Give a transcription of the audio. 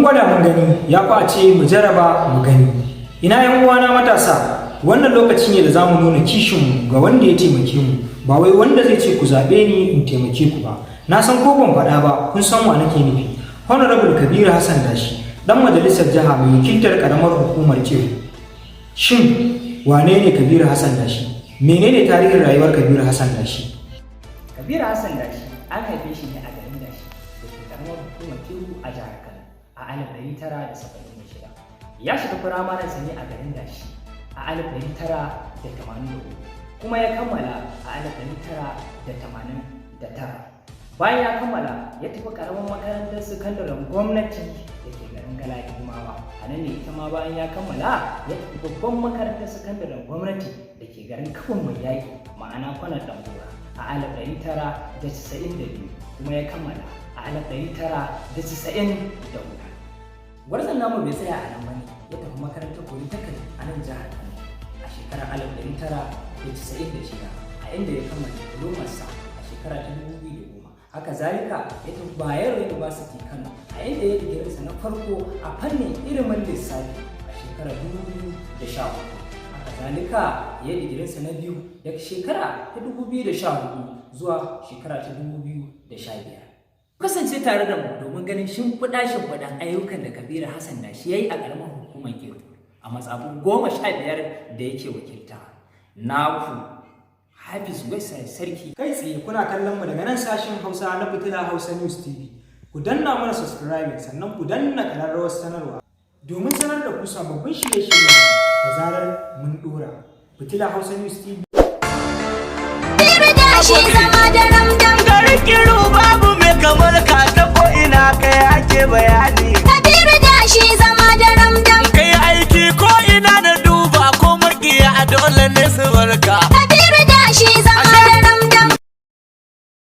Gwada mun gani, ya fi a ce mu jaraba mu gani. Ina yan uwana matasa, wannan lokaci ne da za mu nuna kishinmu ga wanda ya taimake mu, ba wai wanda zai ce ku zaɓe ni in taimake ku ba. Na san ko ban faɗa ba kun san wa nake nufi. Honorable Kabiru Hassan Dashi, dan majalisar jiha mai wakiltar karamar hukumar Kiru. Shin wane ne Kabiru Hassan Dashi? Menene tarihin rayuwar Kabiru Hassan Dashi? Kabiru Hassan Dashi an haife shi ne a garin Dashi da ke karamar hukumar Kiru a jihar Kano a 1976. Ya shiga firamarensa ne a garin Dashi a 1983, kuma ya kammala a 1989. Bayan ya kammala, ya tafi karamin makarantar sakandaren gwamnati da ke garin Galadimawa. A nan ne ita ma bayan ya kammala, ya tafi babban makarantar sakandaren gwamnati da ke garin Kafin Mai Yaƙi, ma'ana Kwanar Ɗangora, a 1992, kuma ya kammala a 1994. Gwarzon namu bai tsaya a nan ba ne, ya tafi makarantar Polytechnic a nan jihar Kano a shekarar 1996, a inda ya kammala diplomarsa a shekara ta 2010. Haka zalika ya tafi Bayero University Kano, a inda ya digirinsa na farko a fannin ilimin lissafi a shekarar 2014. Haka zalika ya yi digirinsa na biyu daga shekara ta 2014 zuwa shekara ta 2015. Kasance tare da mu domin ganin shimfiɗa shimfiɗan ayyukan da Kabiru Hassan Dashi ya yi a ƙaramar hukumar Kiru a mazaɓu 15 da yake wakilta. Naku Hafiz Westside Sarki. Kai tsaye kuna kallon mu daga nan sashen Hausa na Fitila Hausa News TV. Ku danna mana subscribing, sannan ku danna ƙararrawar sanarwa domin sanar da ku sababbin shirye-shiryen da zarar mun ɗora. Fitila Hausa News TV. Shi zama da ramdam. Garin Kiru babu mai kamar ka, ta ko ina kai ake bayani. Kabiru da shi zama da ramdam. Kai aiki ko ina na duba, ko makiya a dole ne su barka. Kabiru da shi zama